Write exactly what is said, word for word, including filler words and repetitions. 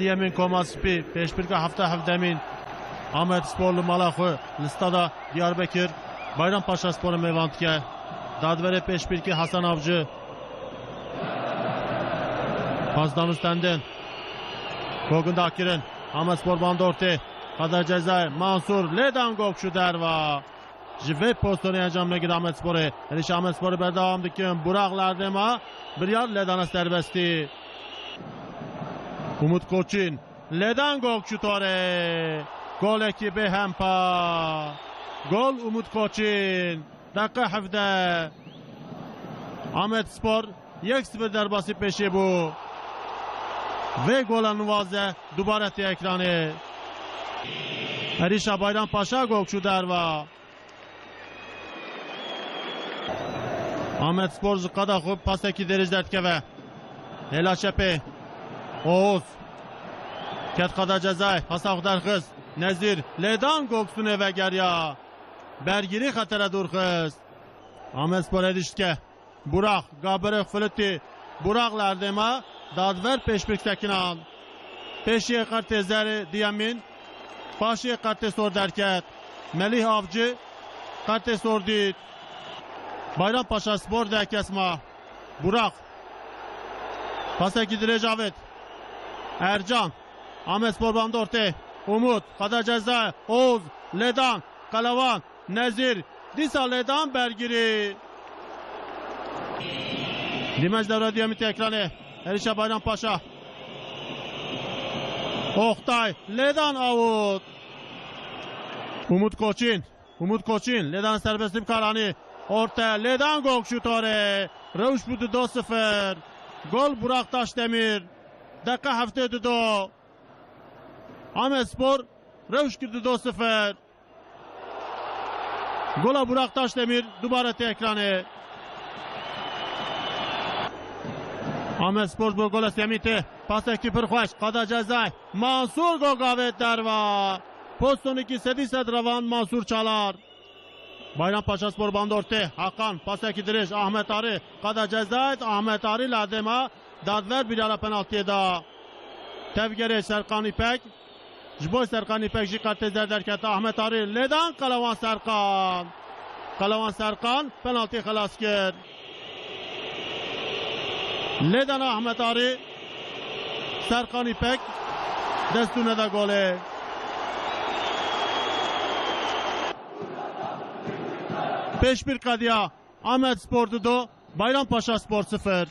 Yemîn Koma Spî, pêşbirka hefta hevdemîn. Amed Spor li mala xwe li stada Diyarbekir Bayram Paşa Sporê mêvan dike. Dadverê pêşbirkî Hasan Avcı. Pas danûstendin. Goginda kirin. Amed Spor bandortê. Qada cezayê. Mansur lêdan gog çû derva. Ji vê pozisyonê encam negire Amed Sporê. Êrîşa Amed Sporê berdewam dikin. Burak Lerdêma biryar lêdana serbestî. Umut Koçîn. Lêdan gog çû torê. Golekî bê hempa. Gol Umut Koçîn. Deqe hevdeh. Amed Spor yek sifir derbasî pêşê bû. Vê gola nivaze dubare tê ekranê. Êrîşa Bayram Paşa gog çû derva. Amed Spor ji qada xwe pasekî dirêj derdikeve. Hêla çepê. Oğuz. Ket qada cezayê. Pasa xwe derxist. Nezîr. Lêdan gog stûnê vegeriya. Bergirî xetere dûr xist. Amed Spor êrîş dike. Burak, Gaberê Filitî, Burak Lerdêma, dadver pêşbirk sekinan. Pêşiyê qertê zerê diyemîn, paşiyê qertê sor derket. Melih Avcı, qertê sor dît. Bayram Paşa Spor deh kes ma. Burak. Pasekî dirêj avêt. Ercan. Amed Spor bandortê. Umut. Qada ceza. Oğuz. Lêdan. Qelewan. Nezîr. Dîsa lêdan bergirî. Dîmenc dewra duyemî tê ekranê. Êrîşa Bayram Paşa. Oktay. Lêdan awut. Umut Koçîn. Umut Koçîn. Lêdan serbestî bi kar anî. Orte. Lêdan gog şûtorê. Rewş bû dido sifir. Gol Burak Taşdemir. Deqa heftê dido. Amed Spor rewş kir dido sifir. Gola Burak Taşdemir dubare tê ekranê. Amed Spor bo gola sêyemî tê. Pasekî pir xweş. Qada cezayê. Mansur gog avêt derva. Postonekî sedî sed revan Mansur Çalar. Bayram Paşa Spor bandortê. Hakan, pasekî dirêj. Ahmet Arî. Qada cezayê. Ahmet Arî la dêma dadver biryara penaltiyê da. Tevgerê Serkan İpek. Ji bo Serkan İpek jî qertê zer derkete. Ahmet Arî lêdan Qelewan Serkan. Qelewan Serkan penaltî xelas kir. Lêdana Ahmet Arî, Serkan İpek dest û neda golê. Pêşbîr qediya Amed Spor dido, Bayram Paşa Spor sifir.